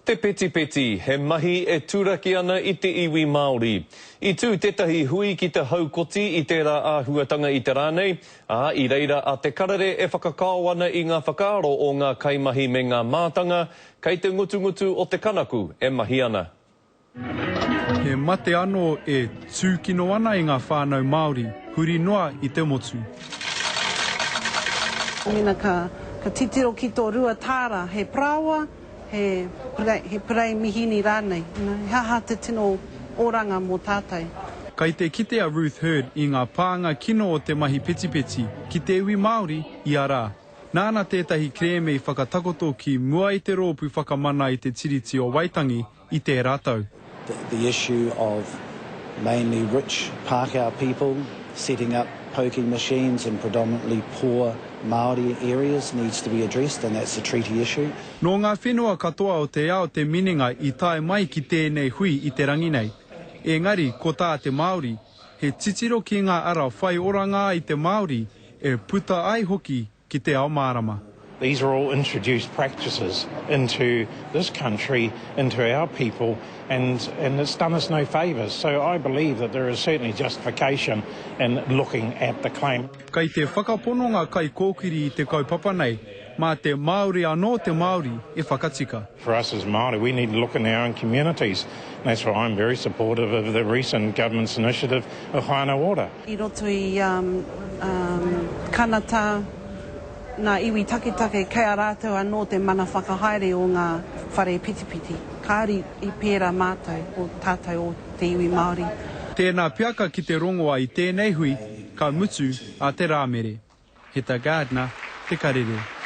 Te petipeti, he mahi e turaki ana i te iwi Māori. I tū tētahi hui ki te haukoti i tērā āhuatanga i te rā nei, ā, i reira a Te Karere e whakakao ana i ngā whakaaro o ngā kaimahi me ngā mātanga kei te ngutungutu o te kanaku e mahi ana. He mate anō e tūkino ana i ngā whānau Māori huri noa i te motu. Mena ka titiro ki tō Ruatāra, he parāoa, He he parei mihini rānei, you know, he aha te tino oranga mō tātou. Kai te kite a Ruth Hurd i ngā pānga kino o te mahi petipeti ki te iwi Māori ia rā. Nāna tētahi kerēme i whakatakoto ki mua i te Rōpū Whakamana i te Tiriti o Waitangi i tērā tau. The issue of mainly rich Pākehā people setting up pokie machines in predominantly poor Māori areas needs to be addressed and that's a treaty issue. Nō ngā whenua katoa o te ao te minenga i tae mai ki tēnei hui i te rangi nei. Engari, ko tā te Māori, he titiro ki ngā ara whai oranga ai te Māori e puta ai hoki ki te ao mārama. These are all introduced practices into this country, into our people, and, and it's done us no favours. So I believe that there is certainly justification in looking at the claim. Kei te whakapono ngā kaikōkiri i te kaupapa nei, mā te Māori anō te Māori e whakatika. For us as Māori, we need to look in our own communities. And that's why I'm very supportive of the recent government's initiative of Whānau Ora. I roto i Kanata, ngā iwi taketake kei a rātou anō te mana whakahaere o ngā whare pitipiti. Kāore i pērā mātou, o tātou o te iwi Māori. Tēnā pea ka kite rongoa i tēnei hui ka mutu a te Rāmere. Heta Gardner, Te Karere.